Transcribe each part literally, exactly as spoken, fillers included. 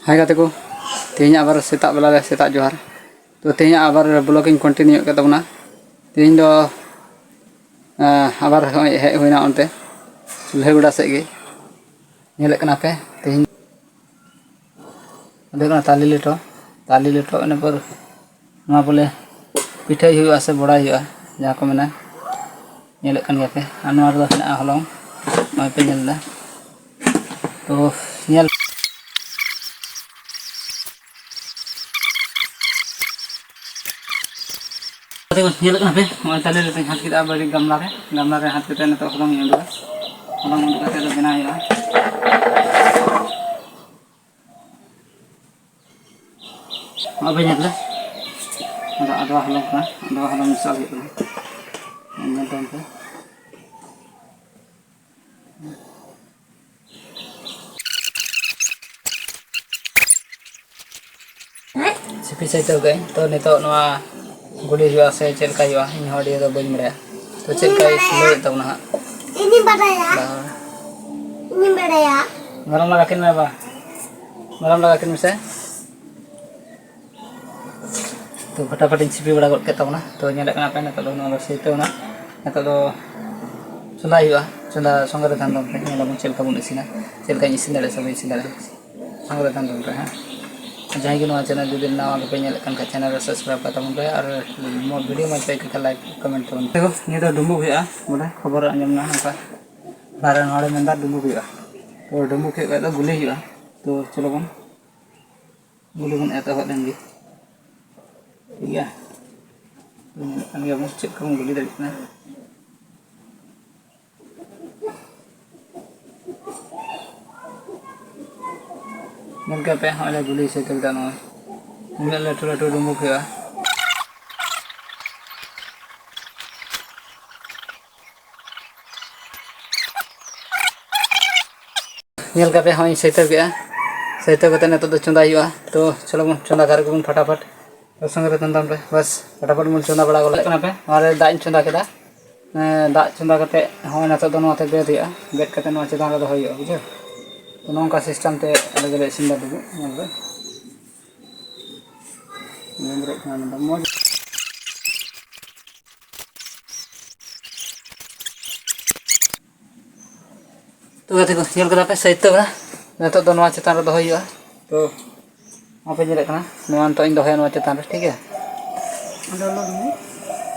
ᱦᱟᱭ ᱜᱟᱛᱮ ᱠᱚ, ᱛᱮᱦᱮᱧ ᱟᱵᱟᱨ ᱥᱮᱛᱟᱜ ᱵᱮᱞᱟ ᱨᱮ ᱥᱮᱛᱟᱜ ᱡᱚᱦᱟᱨ᱾ ᱛᱚ, ᱛᱮᱦᱮᱧ ᱟᱵᱟᱨ vlog ᱤᱧ continue ᱧᱚᱜ ᱠᱮᱫ ᱛᱟᱵᱚᱱᱟ᱾ ᱛᱮᱦᱮᱧ ᱫᱚ, ᱮᱸ, ᱟᱵᱟᱨ ᱦᱚᱸᱜᱼᱚᱭ ᱦᱮᱡ ᱦᱩᱭᱱᱟ ᱚᱱᱛᱮ ᱞᱳᱦᱮᱜᱚᱰᱟ ᱥᱮᱫ ᱜᱮ᱾ ᱧᱮᱞᱮᱫ ᱠᱟᱱᱟ ᱯᱮ, ᱛᱮᱦᱮᱧ ᱫᱚ ᱦᱩᱭᱩᱜ ᱠᱟᱱᱟ ᱛᱟᱞᱮ ᱞᱮᱴᱚ᱾ ᱛᱟᱞᱮ ᱞᱮᱴᱚ, ᱤᱱᱟᱹ ᱯᱚᱨ ᱱᱚᱣᱟ ᱵᱚᱞᱮ ᱯᱤᱴᱷᱟᱹᱭ ᱦᱩᱭᱩᱜᱼᱟ ᱥᱮ ᱵᱚᱲᱟᱭ ᱦᱩᱭᱩᱜᱼᱟ, ᱡᱟᱦᱟᱸ ᱠᱚ ᱢᱮᱱᱟ, ᱧᱮᱞᱮᱫ ᱠᱟᱱ ᱜᱮᱭᱟ ᱯᱮ᱾ ᱟᱨ ᱱᱚᱣᱟ ᱨᱮᱫᱚ ᱦᱮᱱᱟᱜᱼᱟ ᱦᱚᱞᱚᱝ, ᱱᱚᱜᱼᱚᱭ ᱯᱮ ᱧᱮᱞ ᱮᱫᱟ᱾ ᱛᱚ, ᱧᱮᱞ ᱜᱟᱛᱮ ᱠᱚ, ᱧᱮᱞᱮᱫ ᱠᱟᱱᱟ ᱯᱮ, ᱱᱚᱜᱼᱚᱭ ᱛᱟᱞᱮ ᱞᱮᱴᱚᱧ ᱦᱟᱛ ᱠᱮᱫᱟ ᱵᱟᱹᱲᱤᱡ ᱜᱟᱢᱞᱟ ᱨᱮ᱾ ᱜᱟᱢᱞᱟ ᱨᱮ ᱦᱟᱛ ᱠᱟᱛᱮ ᱱᱤᱛᱚᱜ ᱦᱚᱞᱚᱝ ᱤᱧ ᱩᱰᱩᱠᱟ᱾ ᱦᱚᱞᱚᱝ ᱩᱰᱩᱠ ᱠᱟᱛᱮ ᱫᱚ ᱵᱮᱱᱟᱣ ᱦᱩᱭᱩᱜᱼᱟ᱾ ᱱᱚᱜᱼᱚᱭ ᱯᱮ ᱧᱮᱞ ᱮᱫᱟ, ᱱᱚᱣᱟ ᱫᱚ ᱟᱫᱣᱟ ᱦᱚᱞᱚᱝ ᱠᱟᱱᱟ, ᱟᱫᱣᱟ ᱦᱚᱞᱚᱝ ᱢᱮᱥᱟᱞ ᱦᱩᱭᱩᱜ ᱠᱟᱱᱟ᱾ ᱧᱮᱞ ᱛᱟᱵᱚᱱ ᱯᱮ᱾ ᱥᱤᱯᱤ ᱥᱟᱹᱛ ᱠᱟᱹᱫᱟᱹᱧ᱾ ᱛᱚ, ᱱᱤᱛᱚᱜ ᱱᱚᱣᱟ ᱜᱩᱞᱤ ᱦᱩᱭᱩᱜᱼᱟ ᱥᱮ ᱪᱮᱫ ᱞᱮᱠᱟ ᱦᱩᱭᱩᱜᱼᱟ, ᱤᱧ ᱦᱚᱸ ᱟᱹᱰᱤ ᱫᱚ ᱵᱟᱹᱧ ᱵᱟᱲᱟᱭᱟ᱾ ᱛᱚ, ᱪᱮᱫ ᱞᱮᱠᱟᱭ ᱞᱟᱹᱭᱮᱫ ᱛᱟᱵᱚᱱᱟ ᱦᱟᱸᱜ? ᱤᱧᱤᱧ ᱵᱟᱰᱟᱭᱟ᱾ ᱵᱟ᱾ ᱤᱧᱤᱧ ᱵᱟᱰᱟᱭᱟ᱾ ᱢᱮᱨᱚᱢ ᱞᱟᱜᱟ ᱠᱤᱱ ᱢᱮ ᱵᱟ᱾ ᱢᱮᱨᱚᱢ ᱞᱟᱜᱟ ᱠᱤᱱ ᱢᱮᱥᱮ᱾ ᱛᱚ, ᱯᱷᱟᱴᱟᱯᱷᱟᱴᱤᱧ ᱥᱤᱯᱤ ᱵᱟᱲᱟ ᱜᱚᱫ ᱠᱮᱫ ᱛᱟᱵᱚᱱᱟ᱾ ᱛᱚ, ᱧᱮᱞᱮᱫ ᱠᱟᱱᱟ ᱯᱮ, ᱱᱤᱛᱚᱜ ᱫᱚ ᱱᱚᱣᱟ ᱫᱚ ᱥᱟᱹᱛ ᱮᱱᱟ᱾ ᱱᱤᱛᱚᱜ ᱫᱚ ᱪᱚᱸᱫᱟᱭ ᱦᱩᱭᱩᱜᱼᱟ᱾ ᱪᱚᱸᱫᱟ ᱥᱚᱸᱜᱮ ᱨᱮ ᱛᱟᱦᱮᱱ ᱛᱟᱵᱚᱱ ᱯᱮ, ᱧᱮᱞ ᱟᱵᱚᱱ ᱪᱮᱫ ᱞᱮᱠᱟ ᱵᱚᱱ ᱤᱥᱤᱱᱟ, ᱪᱮᱫ ᱞᱮᱠᱟᱧ ᱤᱥᱤᱱ ᱫᱟᱲᱮᱭᱟᱜᱼᱟ ᱥᱮ ᱵᱟᱹᱧ ᱤᱥᱤᱱ ᱫᱟᱲᱮᱭᱟᱜᱼᱟ᱾ ᱥᱚᱸᱜᱮ ᱨᱮ ᱛᱟᱦᱮᱱ ᱛᱟᱵᱚᱱ ᱯᱮ, ᱦᱮᱸ᱾ ᱡᱟᱦᱟᱸᱭ ᱜᱮ ᱱᱚᱣᱟ channel ᱡᱩᱫᱤ ᱱᱟᱣᱟ ᱜᱮᱯᱮ ᱧᱮᱞᱮᱫ ᱠᱟᱱ ᱠᱷᱟᱱ, channel ᱨᱮ subscribe ᱠᱟᱜ ᱛᱟᱵᱚᱱ ᱯᱮ ᱟᱨ ᱢᱚ-, video ᱢᱚᱡᱽ ᱯᱮ ᱟᱹᱭᱠᱟᱹᱣ ᱠᱷᱟᱱ like, comment ᱛᱟᱵᱚᱱ ᱯᱮ᱾ ᱱᱤᱭᱟᱹ ᱫᱚ ᱰᱩᱸᱵᱩᱜ ᱦᱩᱭᱩᱜᱼᱟ, ᱵᱚᱞᱮ ᱠᱷᱚᱵᱚᱨ ᱟᱸᱡᱚᱢ ᱮᱱᱟ ᱱᱚᱝᱠᱟ ᱵᱟᱦᱨᱮ ᱨᱮᱱ ᱦᱚᱲᱮ ᱢᱮᱱᱫᱟ ᱰᱩᱸᱵᱩᱜ ᱦᱩᱭᱩᱜᱼᱟ᱾ ᱛᱚ, ᱰᱩᱸᱵᱩᱜ ᱦᱩᱭᱩᱜ ᱠᱷᱟᱡ ᱫᱚ ᱜᱩᱞᱤ ᱦᱩᱭᱩᱜᱼᱟ᱾ ᱛᱚ, ᱪᱚᱞᱚ ᱵᱚᱱ ᱜᱩᱞᱤ ᱵᱚᱱ ᱮᱛᱚᱦᱚᱵ ᱞᱮᱱ ᱜᱮ᱾ ᱴᱷᱤᱠ ᱜᱮᱭᱟ, ᱧᱮᱞᱮᱫ ᱠᱟᱱ ᱜᱮᱭᱟ ᱵᱚᱱ ᱪᱮᱫ ᱞᱮᱠᱟ ᱵᱚᱱ ᱜᱩᱞᱤ ᱫᱟᱲᱮᱭᱟᱜ ᱠᱟᱱᱟ᱾ ᱧᱮᱞ ᱠᱮᱫ ᱯᱮ, ᱦᱚᱸᱜᱼᱚᱭ ᱞᱮ ᱜᱩᱞᱤ ᱥᱟᱹᱛ ᱠᱮᱫᱟ᱾ ᱱᱚᱜᱼᱚᱭ ᱩᱱᱟᱹᱜ ᱞᱟᱹᱴᱩ ᱞᱟᱹᱴᱩ ᱰᱩᱸᱵᱩᱜ ᱦᱩᱭᱩᱜᱼᱟ᱾ ᱧᱮᱞ ᱠᱟᱛᱮ ᱦᱚᱸᱧ ᱥᱟᱹᱭᱛᱟᱹᱣ ᱠᱮᱜᱼᱟ᱾ ᱥᱟᱹᱭᱛᱟᱹᱣ ᱠᱟᱛᱮ ᱱᱤᱛᱚᱜ ᱫᱚ ᱪᱚᱸᱫᱟᱭ ᱦᱩᱭᱩᱜᱼᱟ᱾ ᱛᱚ ᱪᱚᱞᱚ ᱵᱚᱱ ᱪᱚᱸᱫᱟ ᱠᱟᱜ ᱞᱮᱜᱮ ᱵᱚᱱ ᱯᱷᱟᱴᱟᱯᱷᱟᱴ᱾ ᱛᱚ ᱥᱚᱸᱜᱮ ᱨᱮ ᱛᱟᱦᱮᱱ ᱛᱟᱵᱚᱱ ᱯᱮ᱾ ᱵᱟᱥ, ᱯᱷᱟᱴᱟᱯᱷᱟᱴ ᱵᱚᱱ ᱪᱚᱸᱫᱟ ᱵᱟᱲᱟ ᱜᱚᱫ ᱠᱟᱱᱟ ᱯᱮ᱾ ᱱᱚᱣᱟ ᱨᱮ ᱫᱟᱜ ᱤᱧ ᱪᱚᱸᱫᱟ ᱠᱮᱫᱟ᱾ ᱮᱸ, ᱫᱟᱜ ᱪᱚᱸᱫᱟ ᱠᱟᱛᱮ ᱦᱚᱸᱜᱼᱚᱭ ᱱᱤᱛᱚᱜ ᱫᱚ ᱱᱚᱣᱟ ᱛᱮ ᱜᱮᱫ ᱦᱩᱭᱩᱜᱼᱟ᱾ ᱜᱮᱫ ᱠᱟᱛᱮ ᱱᱚᱣᱟ ᱪᱮᱛᱟᱱ ᱨᱮ ᱫᱚᱦᱚᱭ ᱦᱩᱭᱩᱜᱼᱟ, ᱵᱩᱡᱷᱟᱹᱣ? ᱛᱚ, ᱱᱚᱝᱠᱟ system ᱛᱮ ᱟᱞᱮ ᱫᱚᱞᱮ ᱤᱥᱤᱱ ᱮᱫᱟ ᱛᱮᱦᱮᱧ, ᱧᱮᱞ ᱯᱮ᱾ ᱧᱮᱞ ᱫᱟᱲᱮᱭᱟᱜ ᱠᱟᱱᱟ, ᱚᱱᱟ ᱫᱚ ᱢᱚᱡᱽ᱾ ᱛᱚ, ᱜᱟᱛᱮ ᱠᱚ, ᱧᱮᱞ ᱠᱮᱫᱟ ᱯᱮ ᱥᱟᱹᱭᱛᱟᱹ ᱵᱮᱲᱟ᱾ ᱱᱤᱛᱚᱜ ᱫᱚ ᱱᱚᱣᱟ ᱪᱮᱛᱟᱱ ᱨᱮ ᱫᱚᱦᱚᱭ ᱦᱩᱭᱩᱜᱼᱟ᱾ ᱛᱚ, ᱱᱚᱣᱟ ᱯᱮ ᱧᱮᱞᱮᱫ ᱠᱟᱱᱟ, ᱱᱚᱣᱟ ᱱᱤᱛᱚᱜ ᱤᱧ ᱫᱚᱦᱚᱭᱟ ᱱᱚᱣᱟ ᱪᱮᱛᱟᱱ ᱨᱮ, ᱴᱷᱤᱠ ᱜᱮᱭᱟ? ᱞᱚᱞᱚ ᱜᱮ᱾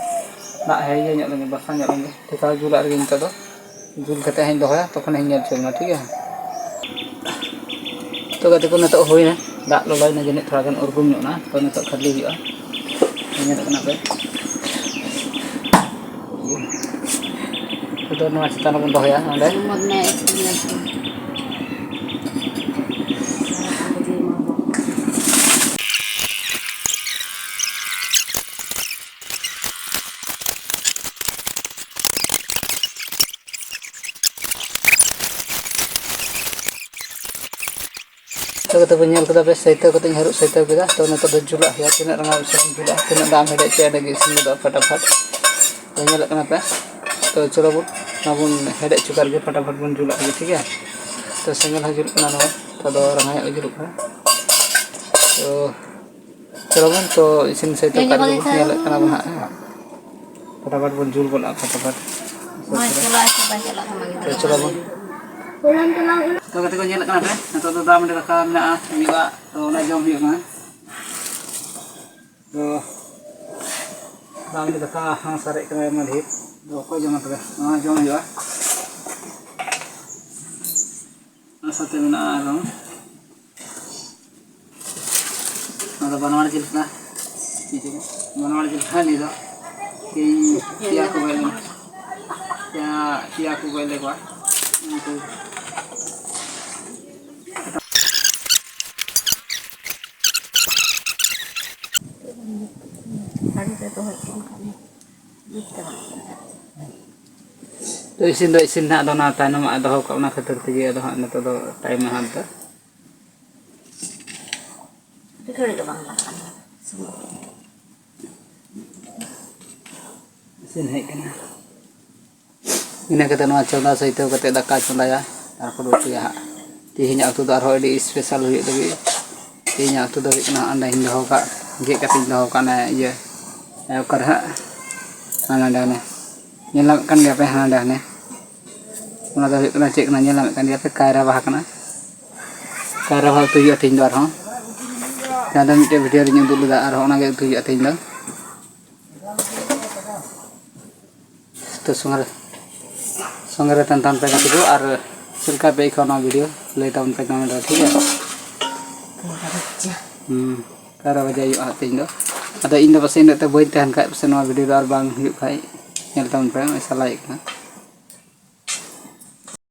ᱫᱟᱜ ᱦᱮᱸ ᱤᱭᱟᱹ ᱧᱚᱜ ᱞᱮᱱᱜᱮ, ᱵᱟᱥᱟᱝ ᱧᱚᱜ ᱞᱮᱱᱜᱮ, ᱴᱷᱤᱠᱟ ᱡᱩᱞᱟᱜ ᱨᱮᱜᱮ ᱱᱤᱛᱚᱜ ᱫᱚ᱾ ᱡᱩᱞ ᱠᱟᱛᱮ ᱦᱟᱸᱜ ᱤᱧ ᱫᱚᱦᱚᱭᱟ, ᱛᱚᱠᱷᱚᱱ ᱦᱟᱸᱜ ᱤᱧ ᱧᱮᱞ ᱦᱚᱪᱚ ᱵᱮᱱᱟ, ᱴᱷᱤᱠ ᱜᱮᱭᱟ? ᱛᱚ ᱜᱟᱛᱮ ᱠᱚ, ᱱᱤᱛᱚᱜ ᱦᱩᱭᱱᱟ, ᱫᱟᱜ ᱞᱚᱞᱚᱭᱮᱱᱟ ᱡᱟᱹᱱᱤᱡ, ᱛᱷᱚᱲᱟ ᱜᱟᱱ ᱩᱨᱜᱩᱢ ᱧᱚᱜ ᱱᱟ, ᱛᱚ ᱱᱤᱛᱚᱜ ᱠᱷᱟᱫᱽᱞᱮ ᱦᱩᱭᱩᱜᱼᱟ᱾ ᱧᱮᱞᱚᱜ ᱠᱟᱱᱟ ᱯᱮ᱾ ᱱᱤᱛᱚᱜ ᱱᱚᱣᱟ ᱪᱮᱛᱟᱱ ᱨᱮᱵᱚᱱ ᱫᱚᱦᱚᱭᱟ ᱱᱚᱸᱰᱮ᱾ ᱢᱚᱡᱽ ᱧᱚᱜ ᱤᱥᱤᱱ ᱞᱮᱱᱠᱷᱟᱱ᱾ ᱛᱚ ᱜᱟᱛᱮ ᱵᱚᱱ ᱧᱮᱞ ᱠᱮᱫᱟ, ᱵᱮᱥ ᱥᱟᱹᱭᱛᱟᱹᱣ ᱠᱟᱛᱮᱧ ᱦᱟᱹᱨᱩᱵ ᱥᱟᱹᱭᱛᱟᱹᱣ ᱠᱮᱫᱟ᱾ ᱛᱚ ᱱᱤᱛᱚᱜ ᱫᱚ ᱡᱩᱞᱟᱜ ᱦᱩᱭᱩᱜᱼᱟ, ᱛᱤᱱᱟᱹᱜ ᱨᱟᱸᱜᱟᱣ ᱤᱥᱤᱱ ᱡᱩᱞᱟᱜᱼᱟ, ᱛᱤᱱᱟᱹᱜ ᱫᱟᱜ ᱮᱢ ᱦᱮᱰᱮᱡ ᱦᱚᱪᱚᱭᱟ, ᱤᱱᱟᱹᱜ ᱜᱮ ᱤᱥᱤᱱ ᱜᱚᱫᱚᱜᱼᱟ ᱯᱷᱟᱴᱟᱯᱷᱟᱴ᱾ ᱛᱚ ᱧᱮᱞᱚᱜ ᱠᱟᱱᱟ ᱯᱮ᱾ ᱛᱚ ᱪᱚᱞᱚ ᱵᱚᱱ, ᱱᱚᱣᱟ ᱵᱚᱱ ᱦᱮᱰᱮᱡ ᱦᱚᱪᱚ ᱠᱟᱜ ᱨᱮᱜᱮ, ᱯᱷᱟᱴᱟᱯᱷᱟᱴ ᱵᱚᱱ ᱡᱩᱞᱟᱜ ᱨᱮᱜᱮ, ᱴᱷᱤᱠ ᱜᱮᱭᱟ? ᱛᱚ ᱥᱮᱸᱜᱮᱞ ᱦᱚᱸ ᱡᱩᱞᱩᱜ ᱠᱟᱱᱟ, ᱱᱚᱣᱟ ᱱᱤᱛᱚᱜ ᱫᱚ ᱨᱟᱸᱜᱟᱣ ᱧᱚᱜ ᱜᱮ ᱡᱩᱞᱩᱜ ᱠᱟᱱᱟ᱾ ᱛᱚ ᱪᱚᱞᱚ ᱵᱚᱱ, ᱛᱚ ᱤᱥᱤᱱ ᱥᱟᱹᱭᱛᱟᱹᱣ ᱠᱟᱜ ᱨᱮᱜᱮ ᱵᱚᱱ ᱧᱮᱞᱮᱫ ᱠᱟᱱᱟ ᱵᱚᱱ ᱦᱟᱸᱜ, ᱦᱮᱸ᱾ ᱯᱷᱟᱴᱟᱯᱷᱟᱴ ᱵᱚᱱ ᱡᱩᱞ ᱜᱚᱫ ᱞᱮᱜᱼᱟ, ᱯᱷᱟᱴᱟᱯᱷᱟᱴ᱾ ᱦᱳᱭ, ᱪᱟᱞᱟᱜ ᱟᱭ ᱥᱮ ᱵᱟᱭ ᱪᱟᱞᱟᱜ ᱠᱟᱱᱟ ᱜᱤᱫᱽᱨᱟᱹ? ᱛᱚ ᱪᱚᱞᱚ ᱵᱚᱱ᱾ ᱛᱚ ᱜᱟᱛᱮ ᱠᱚ, ᱧᱮᱞᱮᱫ ᱠᱟᱱᱟ ᱯᱮ, ᱱᱤᱛᱚᱜ ᱫᱚ ᱫᱟᱜ ᱢᱟᱹᱰᱤ ᱫᱟᱠᱟ ᱢᱮᱱᱟᱜᱼᱟ ᱦᱩᱭᱩᱜᱼᱟ, ᱛᱚ ᱚᱱᱟ ᱡᱚᱢ ᱦᱩᱭᱩᱜ ᱠᱟᱱᱟ᱾ ᱛᱚ ᱫᱟᱜ ᱢᱟᱹᱰᱤ ᱫᱟᱠᱟ ᱦᱚᱸ ᱥᱟᱨᱮᱡ ᱠᱟᱱᱟ ᱟᱭᱢᱟ ᱰᱷᱮᱨ᱾ ᱛᱚ ᱚᱠᱚᱭ ᱡᱚᱢᱟ ᱛᱚᱵᱮ? ᱱᱚᱣᱟ ᱡᱚᱢ ᱦᱩᱭᱩᱜᱼᱟ᱾ ᱚᱱᱟ ᱥᱟᱶᱛᱮ ᱢᱮᱱᱟᱜᱼᱟ ᱟᱨᱦᱚᱸ ᱱᱚᱣᱟ ᱫᱚ ᱵᱟᱱᱣᱟᱲ ᱡᱤᱞ ᱠᱟᱱᱟ᱾ ᱱᱤᱭᱟᱹ ᱫᱚ ᱵᱟᱱᱣᱟᱲ ᱡᱤᱞ ᱠᱟᱱᱟ᱾ ᱱᱤᱭᱟᱹ ᱫᱚ ᱛᱮᱦᱮᱧ ᱯᱮᱭᱟ ᱠᱚ ᱜᱚᱡ ᱞᱮᱱᱟ᱾ ᱯᱮᱭᱟ, ᱯᱮᱭᱟ ᱠᱚ ᱜᱚᱡ ᱞᱮᱫ ᱠᱚᱣᱟ᱾ ᱩᱱᱠᱩ ᱥᱟᱹᱲᱤ ᱨᱮ ᱫᱚᱦᱚᱭ ᱠᱟᱱ ᱠᱷᱟᱱ ᱵᱩᱡᱽ ᱛᱮ ᱵᱟᱝ ᱠᱟᱱᱟ᱾ ᱛᱚ ᱤᱥᱤᱱ ᱫᱚ ᱤᱥᱤᱱ ᱱᱟᱦᱟᱜ, ᱟᱫᱚ ᱚᱱᱟ ᱛᱟᱭᱱᱚᱢ ᱟᱜ ᱫᱚᱦᱚ ᱠᱟᱜ, ᱚᱱᱟ ᱠᱷᱟᱹᱛᱤᱨ ᱛᱮᱜᱮ ᱟᱫᱚ ᱦᱟᱸᱜ ᱱᱤᱛᱚᱜ ᱫᱚ ᱴᱟᱭᱤᱢ ᱮ ᱦᱟᱛ ᱫᱟ᱾ ᱟᱹᱰᱤ ᱜᱷᱟᱹᱲᱤᱡ ᱫᱚ ᱵᱟᱝ ᱞᱟᱜᱟᱜᱼᱟ᱾ ᱤᱥᱤᱱ ᱦᱮᱡ ᱠᱟᱱᱟ᱾ ᱤᱱᱟᱹ ᱠᱟᱛᱮ ᱱᱚᱣᱟ ᱪᱚᱸᱫᱟ ᱥᱟᱹᱭᱛᱟᱹᱣ ᱠᱟᱛᱮ ᱫᱟᱠᱟ ᱪᱚᱸᱫᱟᱭᱟ, ᱛᱟᱨᱯᱚᱨ ᱩᱛᱩᱭᱟ ᱦᱟᱸᱜ᱾ ᱛᱮᱦᱮᱧᱟᱜ ᱩᱛᱩ ᱫᱚ ᱟᱨᱦᱚᱸ ᱟᱹᱰᱤ special ᱦᱩᱭᱩᱜ ᱞᱟᱹᱜᱤᱫ᱾ ᱛᱮᱦᱮᱧᱟᱜ ᱩᱛᱩ ᱫᱚ ᱦᱩᱭᱩᱜ ᱠᱟᱱᱟ, ᱚᱸᱰᱮᱧ ᱫᱚᱦᱚ ᱠᱟᱜ, ᱜᱮᱫ ᱠᱟᱛᱮᱧ ᱫᱚᱦᱚ ᱠᱟᱜ, ᱚᱱᱮ ᱤᱭᱟᱹ, ᱚᱠᱟᱨᱮ ᱦᱟᱸᱜ, ᱦᱟᱸᱰᱮ, ᱦᱟᱸᱰᱮ, ᱧᱮᱞ ᱧᱟᱢᱮᱫ ᱠᱟᱱ ᱜᱮᱭᱟ ᱯᱮ, ᱦᱟᱸᱰᱮ, ᱦᱟᱸᱰᱮ᱾ ᱚᱱᱟ ᱫᱚ ᱦᱩᱭᱩᱜ ᱠᱟᱱᱟ, ᱪᱮᱫ ᱠᱟᱱᱟ ᱧᱮᱞ ᱧᱟᱢᱮᱫ ᱠᱟᱱ ᱜᱮᱭᱟ ᱯᱮ, ᱠᱟᱭᱨᱟ ᱵᱟᱦᱟ ᱠᱟᱱᱟ᱾ ᱠᱟᱭᱨᱟ ᱵᱟᱦᱟ ᱩᱛᱩ ᱦᱩᱭᱩᱜᱼᱟ ᱛᱮᱦᱮᱧ ᱫᱚ ᱟᱨᱦᱚᱸ᱾ ᱡᱟᱦᱟᱸ ᱫᱚ ᱢᱤᱫᱴᱮᱡ video ᱨᱮᱧ ᱩᱫᱩᱜ ᱞᱮᱫᱟ, ᱟᱨᱦᱚᱸ ᱚᱱᱟᱜᱮ ᱩᱛᱩ ᱦᱩᱭᱩᱜᱼᱟ ᱛᱮᱦᱮᱧ ᱫᱚ᱾ ᱛᱚ ᱥᱚᱸᱜᱮ ᱨᱮ, ᱥᱚᱸᱜᱮ ᱨᱮ ᱛᱟᱦᱮᱱ ᱛᱟᱵᱚᱱ ᱯᱮ ᱜᱟᱛᱮ ᱠᱚ, ᱟᱨ ᱪᱮᱫ ᱞᱮᱠᱟ ᱯᱮ ᱟᱹᱭᱠᱟᱹᱣᱟ ᱱᱚᱣᱟ video, ᱞᱟᱹᱭ ᱛᱟᱵᱚᱱ ᱯᱮ comment ᱨᱮ, ᱴᱷᱤᱠ ᱜᱮᱭᱟ? ᱦᱩᱸ, ᱮᱜᱟᱨᱚ ᱵᱟᱡᱮ ᱦᱩᱭᱩᱜᱼᱟ ᱦᱟᱸᱜ ᱛᱮᱦᱮᱧ ᱫᱚ᱾ ᱟᱫᱚ ᱤᱧ ᱫᱚ ᱯᱟᱥᱮᱡ ᱤᱱᱟᱹᱜ ᱛᱮ ᱵᱟᱹᱧ ᱛᱟᱦᱮᱱ ᱠᱷᱟᱡ, ᱯᱟᱥᱮᱡ ᱱᱚᱣᱟ video ᱫᱚ ᱟᱨ ᱵᱟᱝ ᱦᱩᱭᱩᱜ ᱠᱷᱟᱡ, ᱧᱮᱞ ᱛᱟᱵᱚᱱ ᱯᱮ, ᱱᱚᱜᱼᱚᱭ ᱥᱟᱞᱟᱭᱮᱫ ᱠᱟᱱᱟ᱾